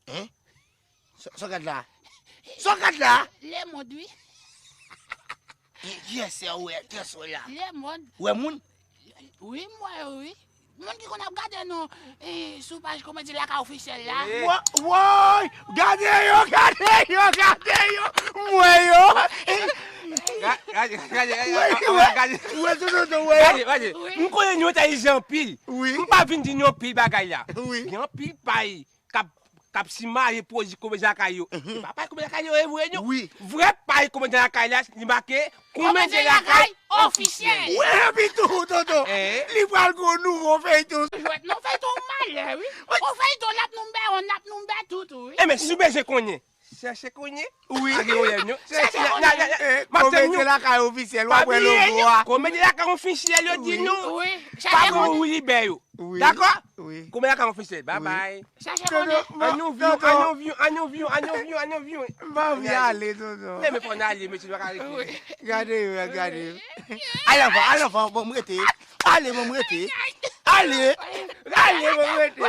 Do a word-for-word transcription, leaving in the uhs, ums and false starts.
Hein? Sa w gad la? Sa w gad la? Lemonn, wi. Kiyès se w wè? Kiyès w wè la? Lemonn. Wè moun? Wi, m wè yo, wi. Moun ki konn ap gade nou eh, sou paj Komedi Lakay Ofisyèl la. Woy! Gade yo, gade yo, gade yo! M wè yo! Gade, gade, gade, gade, gade, gade. Wè, tonton, wè yo! Gade, gade. M konnen nou entèlijan anpil. Wi. M pa vin di nou anpil bagay la. Wi. Gen anpil pay k ap k ap simaye pwodui Komedyen Lakay yo. E pa pay Komedyen Lakay yo e vre non. Wi. Vrè pay Komedyen Lakay la, li make Komedyen Lakay Ofisyèl. Wi, epi tou, tonton. Li pral gen yon nouvo feyton. Jwèt non, feyton malè, wi. Yon feyton n ap nou bè, n ap nou bè tout, wi. Enben, si w bezwen konnen, chèche konnen. Wi. Pa gen pwoblèm non. Chèche konnen. Komedyen Lakay Ofisyèl, w ap wè logo a. Komedyen Lakay Ofisyèl, yo di nou. Wi. Pa gen yon wi libè yo. Wi. Dakò? Wi. Komedyen Lakay Ofisyèl. Bye bye. Chache konnen. An nou view, an nou view, an nou view, an nou view, an nou view. M pa anvi ale, tonton. Men, men fò n ale, mesye, nou pa ka rete. Gade yo, gade yo. Ale anvan, ale anvan, bon, m rete. Ale, bon, m rete. Ale. Ale, bon, m rete.